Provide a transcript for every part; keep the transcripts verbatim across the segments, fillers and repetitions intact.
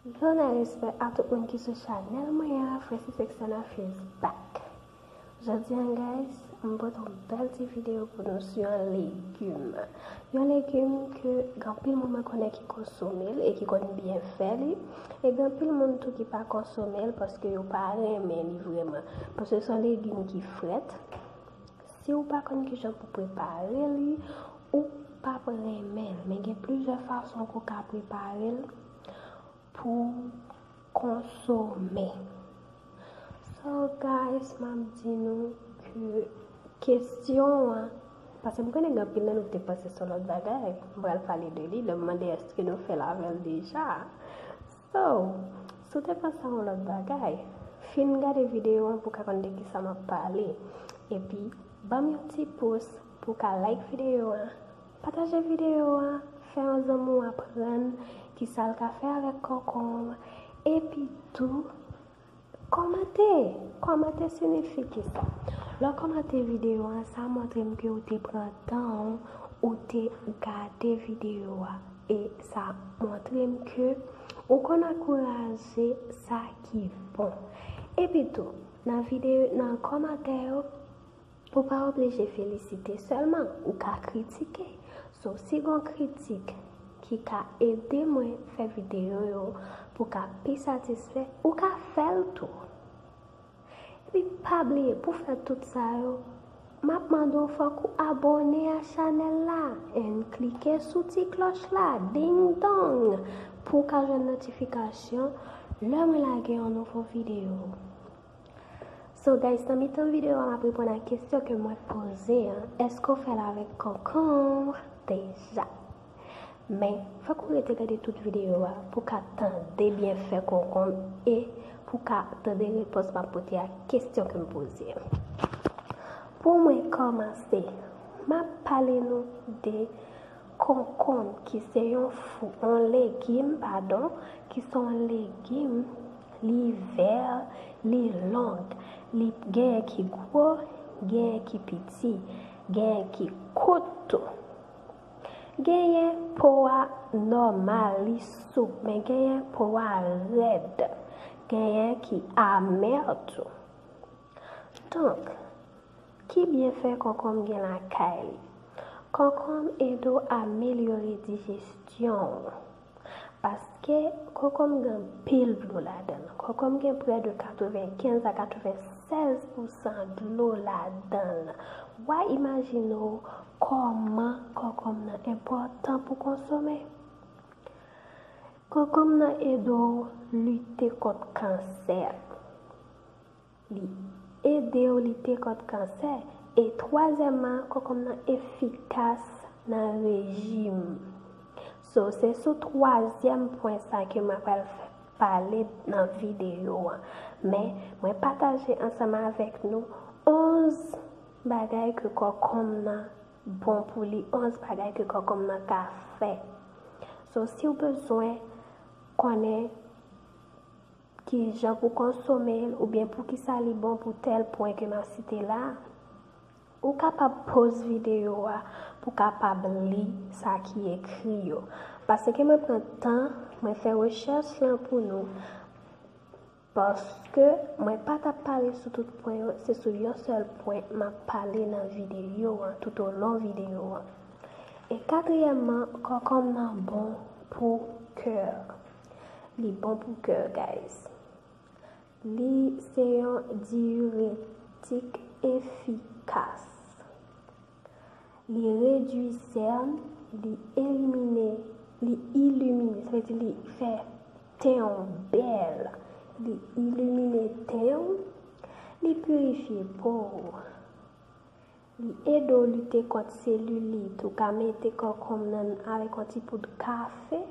Lona, respè a tout moun ki sou chanèl mwen an, Francis External is back. Jodi an, guys, m pote yon bèl ti videyo pou nou sou yon legim. Yon legim ke gen anpil moun mwen konnen ki konsome l e ki konn byen fè li. E gen anpil moun tou ki pa konsome l paske yo pa renmen li vrèman. Paske se yon legim ki frèt. Si w pa konn kijan pou prepare li, ou p ap renmen l. Men gen plizyè fason ke w ka prepare l pou konsome. So, guys, m ap di nou ke kesyon an, paske m konnen gen anpil nan nou ki te panse se yon lòt bagay. M pral pale de li, lè m mande èske nou fè l avè l deja. So, si w te panse a yon lòt bagay, fin gade videyo an pou w ka konn de kisa m ap pale. Epi, ban m yon ti pous pou w ka like videyo an, pataje videyo an, fè yon zanmi w aprann kisa l ka fè avèk konkonm. Epi tou, kòmante. Kòmante siyifi kisa? Lè w kòmante videyo an, sa montre m ke w te pran tan w, ou te gade videyo a. E sa montre m ke ou konn ankouraje sa ki bon. Epi tou, nan videyo, nan kòmantè yo, ou pa oblije felisite sèlman, ou ka kritike. So, si gon kritik ki ka ede mwen fè videyo yo pou ka pi satisfè, ou ka fè l tou. Epi pa bliye, pou fè tout sa yo, m ap mande w fòk ou abòne a chanèl la, and klike sou ti klòch la, ding dong, pou w ka jwenn notifikasyon lè mwen lage yon nouvo videyo. So guys, nan mitan videyo a, m ap reponn a kesyon ke mwen poze an, èske w fè l avèk konkonm deja? Men, fòk ou rete gade tout videyo a pou w ka tande byenfè konkonm e pou w ka tande repons m ap pote a kesyon ke m poze an. Pou mwen kòmanse, m ap pale nou de konkonm, ki se yon fou, yon legim, padon, ki se yon legim, li vè, li long, li genyen ki gwo, genyen ki piti, genyen ki kout tou. Genyen po a nòmal, li soup, men genyen po a rèd, genyen ki amè tou. Donk, ki byenfè konkonm gen lakay li? Konkonm ede w amelyore dijesyon w. Paske konkonm gen anpil dlo ladan l. Konkonm gen prè de katrevenkenz a katrevennsèz pousan dlo ladan l. W a imajine w kòman konkonm nan enpòtan pou konsome? Konkonm nan ede w lite kont kansè. Li ede w lite kont kansè. E twazyèmman, konkonm nan efikas nan rejim. So, se sou twazyèm pwen sa ke m apral fè pale nan videyo an. Men, mwen pataje ansanm avèk nou onz bagay ke konkonm nan bon pou li, onz bagay ke konkonm nan ka fè. So, si w bezwen konnen kijan pou konsome l oubyen poukisa li bon pou tèl pwen ke m ap site la, ou kapab poz videyo a pou w kapab li sa ki ekri yo. Paske mwen pran tan, mwen fè rechèch lan pou nou. Paske mwen pa t ap pale sou tout pwen yo, se sou yon sèl pwen m ap pale nan videyo an, toutolon videyo an. E katriyèmman, konkonm nan bon pou kè. Li bon pou kè, guys. Li se yon diiretik efikas. Li redui sèn, li elimine, li ilimine, sa vle di li fè ten w bèl. Li ilimine ten w, li pirifye po w. Li ede w lite kont selilit, ou ka mete konkonm nan avèk yon ti poud kafe.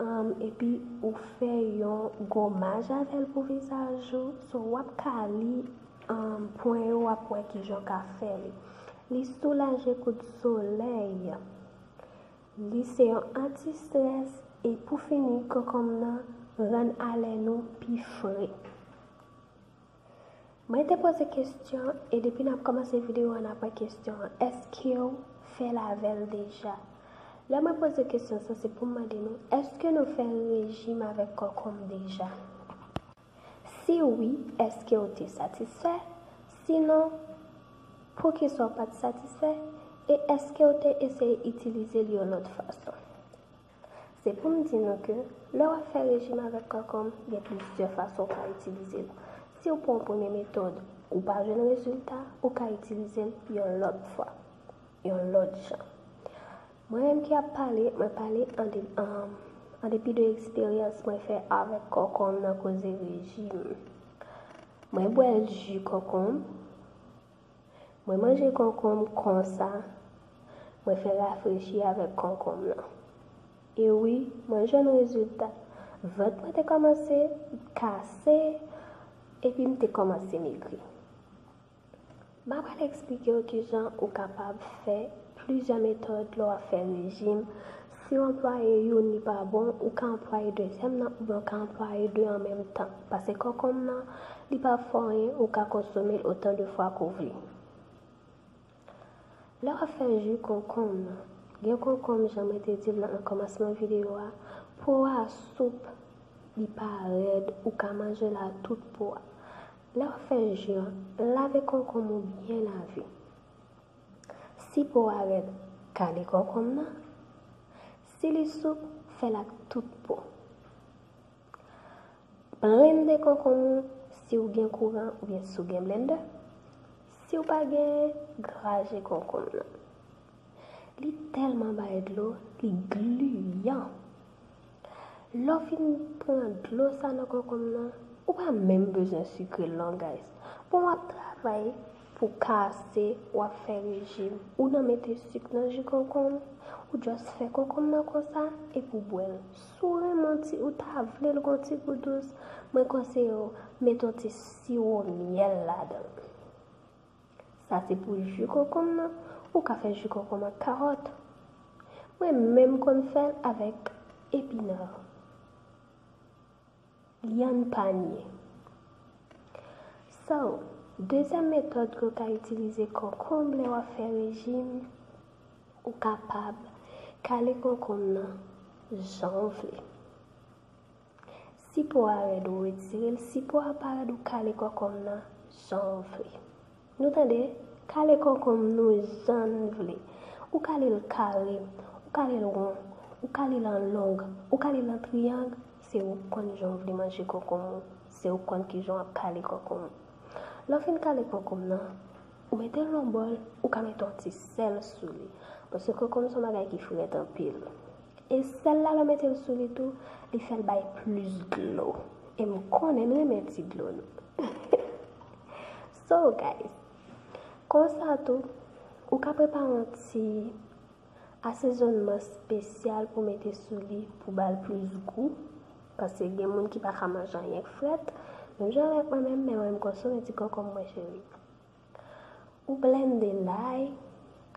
Um, epi ou fè yon gomaj avè l pou vizaj ou. So, w ap ka li, um, pwen yo, w ap wè kijan w ka fè li. Li soulaje kout solèy. Li se yon antistrès. E pou fini, konkonm nan rann alè nou pi fre. Mwen te poze kesyon, e depi n ap kòmanse videyo a, n ap wè kesyon an. Èske w fè l avè l deja? Lè mwen poze kesyon sa, se pou m mande nou, èske nou fè rejim avèk kòkòm deja? Si wi, èske w te satisfè? Sinon, poukisa w pa t satisfè? E èske w te eseye itilize l yon lòt fason? Se pou m di nou ke lè w ap fè rejim avèk kòkòm, gen plizyè fason w ka itilize l. Si w pran yon premye metòd, ou pa jwenn rezilta, ou ka itilize l yon lòt fwa, yon lòt jan. Mwen menm ki ap pale, mwen pale an de, an, an depi de eksperyans mwen fè avèk kòkòm nan koze rejim. Mwen bwè ji kòkòm, mwen manje kòkòm konsa, mwen fè rafrechi avèk kòkòm nan. E wi, mwen jwenn rezilta. Vant mwen te kòmanse kase, epi m te kòmanse megri. M ap pral eksplike w kijan ou kapab fè plizyè metòd lè w ap fè rejim. Si w anplwaye youn, li pa bon, ou ka anplwaye dezyèm nan, oubyen w ka anplwaye de an menm tan. Paske kòkòm nan, li pa fè anyen, ou ka konsome l otan de fwa ke w vle. Lè w ap fè ji konkonm nan, gen konkonm, jan mwen te di l nan kòmansman videyo a, po a soup, li pa rèd, ou ka manje l ak tout po a. Lè w ap fè ji an, lave konkonm ou byen lave. Si po a rèd, kale konkonm nan. Si li soup, fè l ak tout po. Blende konkonm ou si w gen kouran oubyen si w gen blendè. Si w pa genyen, graje konkonm nan. Li tèlman bay dlo, li gliyan. Lè w fin pran dlo sa nan konkonm nan, ou pa menm bezwen sikre l non, guys. Bon, w ap travay pou kase, w ap fè rejim, ou nan mete sik nan ji konkonm, ou just fè konkonm nan konsa, epi w bwè l. Si w renmen ti, ou ta vle l gon ti gou dous, mwen konseye w mete yon ti siwo myèl ladan l. Sa se pou ji konkonm nan, ou ka fè ji konkonm ak kawòt. Mwen menm konn fè l avèk epina. Lyann panye. So, dezyèm metòd ke w ka itilize konkonm lè w ap fè rejim, ou kapab kale konkonm nan jan w vle. Si po a rèd, ou retire l. Si po a pa rèd, ou kale konkonm nan jan w vle. Nou tande? Kale konkonm nou jan n vle. Ou kale l kare, ou kale l won, ou kale l an long, ou kale l an triyang, se ou k konn jan w vle manje konkonm ou, se ou k konn kijan w ap kale konkonm ou. Lè w fin kale konkonm nan, ou mete l nan bòl, ou ka mete yon ti sèl sou li. Paske konkonm se yon bagay ki frèt anpil. E sèl la, lè w mete l sou li tou, li fè l bay plis dlo. E m konnen n renmen ti dlo nou. So, guys, konsa tou, ou ka prepare yon ti asezònman espesyal pou mete sou li pou ba l plis gou. Paske gen moun ki pa ka manje anyen k frèt. Menm jan avèk mwen menm, men mwen m konsome ti konkonm mwen cheri. Ou blende lay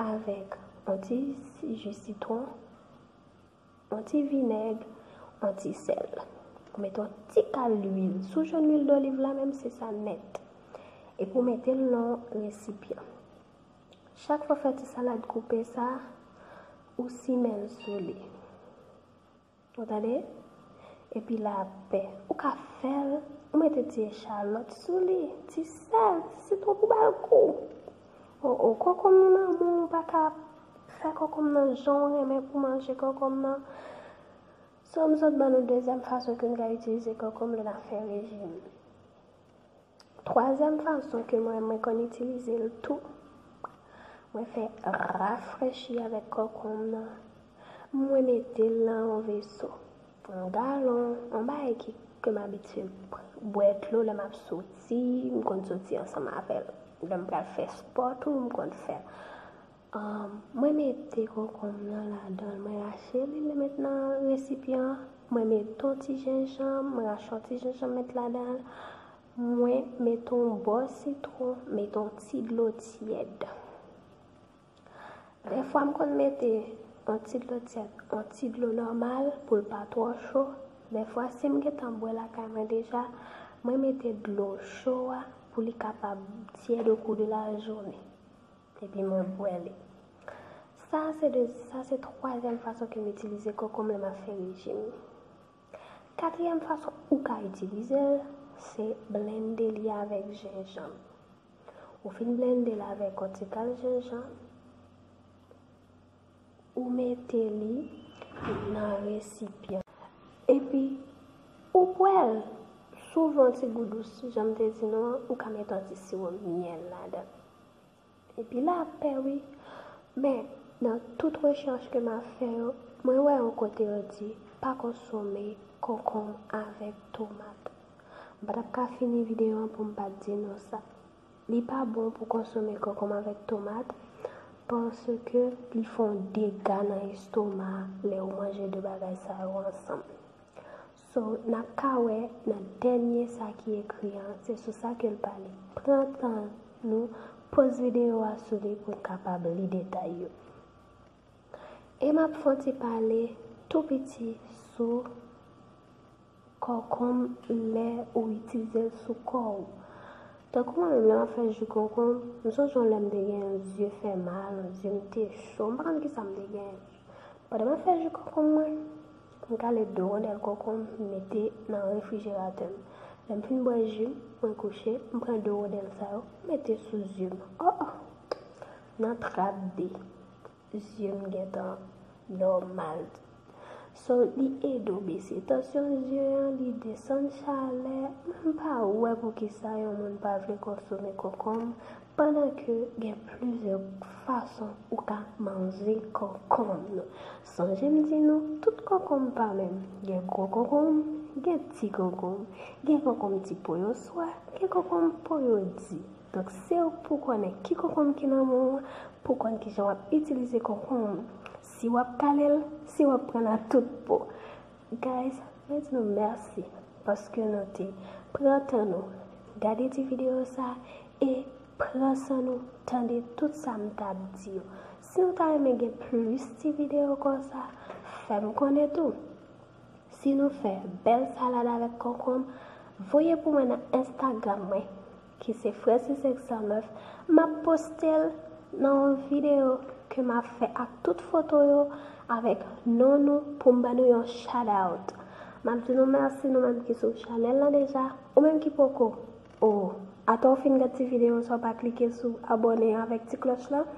avèk yon ti si-, ji sitwon, yon ti vinèg, yon ti sèl. Ou mete yon ti kal lwil. Si w jwenn lwil doliv la menm, se sa nèt. Epi w mete l nan resipyan. Chak fwa w fè ti salad koupe sa, ou simen l sou li. Ou tande? Epi lapè. Ou ka fè l, ou mete ti echalòt sou li, ti sèl, ti sitwon pou ba l gou. O, o, konkonm nou nan men w, ou pa ka fè konkonm nan jan w renmen pou manje konkonm nan. So, m sot ban nou dezyèm fason ke n ka itilize konkonm lè n ap fè rejim. Twazyèm fason ke mwen, mwen konn itilize l tou, mwen fè rafrechi avèk konkonm nan. Mwen mete l nan yon veso, yon galon, yon bagay ki, ke m abitye bwè dlo lè m ap soti, m konn soti ansanm avè l. Lè m pral fè spò tou, m konn fè l. Ahn, mwen mete konkonm nan ladan l, mwen rache li, mwen met nan resipyan an, mwen mete yon ti jenjanm, mwen rache yon ti jenjanm met ladan l, mwen mete yon bò sitwon, mete yon ti dlo tyèd. Dèfwa m konn mete yon ti dlo tyèd, yon ti dlo nòmal pou l pa twò cho. Dèfwa si m gentan bwè lakay mwen deja, mwen mete dlo cho a pou li kapab tyèd au cours de la journée. Epi mwen bwè li. Sa se de, sa se twazyèm fason ke m itilize konkonm lè m ap fè rejim. Katriyèm fason ou ka itilize l, se blende li avèk jenjanm. Ou fin blende l avèk yon ti kal jenjanm, ou mete li nan resipyan. Epi, ou bwè l. Si w vle yon ti gou dous, jan m te di nou an, ou ka mete yon ti siwo myèl ladan. Epi l ap pè wi. Men, nan tout rechèch ke m ap fè yo, mwen wè yon kote yo di pa konsome konkonm avèk tomat. M pa t ap ka fini videyo an pou m pa t di nou sa. Li pa bon pou konsome konkonm avèk tomat, paske li fè yon dega nan estoma lè ou manje de bagay sa yo ansanm. So, n ap ka wè nan dènye sa ki ekri an, se sou sa ke l pale. Pran tan nou, poz videyo a sou li pou n kapab li detay yo. E m ap fè yon ti pale tou piti sou konkonm lè ou itilize l sou kò w. Tankou mwen menm, lè m ap fè ji konkonm, m sonje yon lè m te gen zye fè mal, zye m te cho, m pa konn kisa m te gen. Pandan m ap fè ji konkonm mwen, m kale de wondèl konkonm, m mete nan refrijeratè m. Lè m fin bwè ji m, mwen kouche, m pran de wondèl sa yo, m mete sou zye m. Oh! Nan trap de, zye m gentan nòmal. So, li ede w bese tansyon zye an, li desann chalè. Mwen m pa wè poukisa yon moun pa vle konsome konkonm, pandan ke gen plizyè fason ou ka manje konkonm. Sonje m di nou, tout konkonm pa menm. Gen gwo konkonm, gen ti konkonm, gen konkonm ti po yo swa, gen konkonm po yo di. Donk, se ou pou konnen ki konkonm ki nan men w, pou konn kijan w ap itilize konkonm. Si w ap kale l, si w ap pran l a tout po. Guys, mwen di nou mèsi paske nou te pran tan nou gade ti videyo sa e pran san nou tande tout sa m t ap di yo. Si nou ta renmen gen plis ti videyo konsa, fè m konnen tou. Si nou fè bèl salad avèk konkonm, voye pou mwen nan Instagram mwen, ki se Francis cinq cent neuf. M ap poste l nan yon videyo ke m ap fè ak tout foto yo avèk non nou pou m ban nou yon shout out. M ap di nou mèsi nou menm ki sou chanèl lan deja, ou menm ki poko. Oh, atò w fin gad ti videyo sa w pa klike sou abòne avèk ti klòch lan,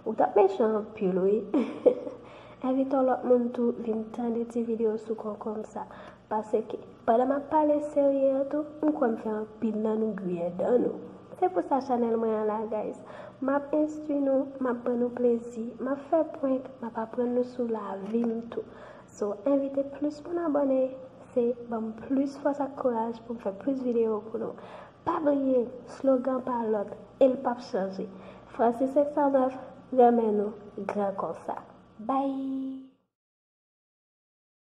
ou t ap mechan anpil wi. Envite yon lòt moun tou vin tande ti videyo sou konkonm sa. Paske, pandan m ap pale serye an tou, m kwè m fè anpil nan nou griyen dan nou. Se pou sa chanèl mwen an la, guys. M ap enstwi nou, m ap ban nou plezi, m ap fè prank, m ap aprann nou sou lavi m tou. So, envite plis moun abòne, se ban m plis fòs ak kouraj pou m fè plis videyo pou nou. Pa bliye, slogan pa lòt, e l p ap chanje. Francis cinq cent neuf renmen nou gran konsa. Bye!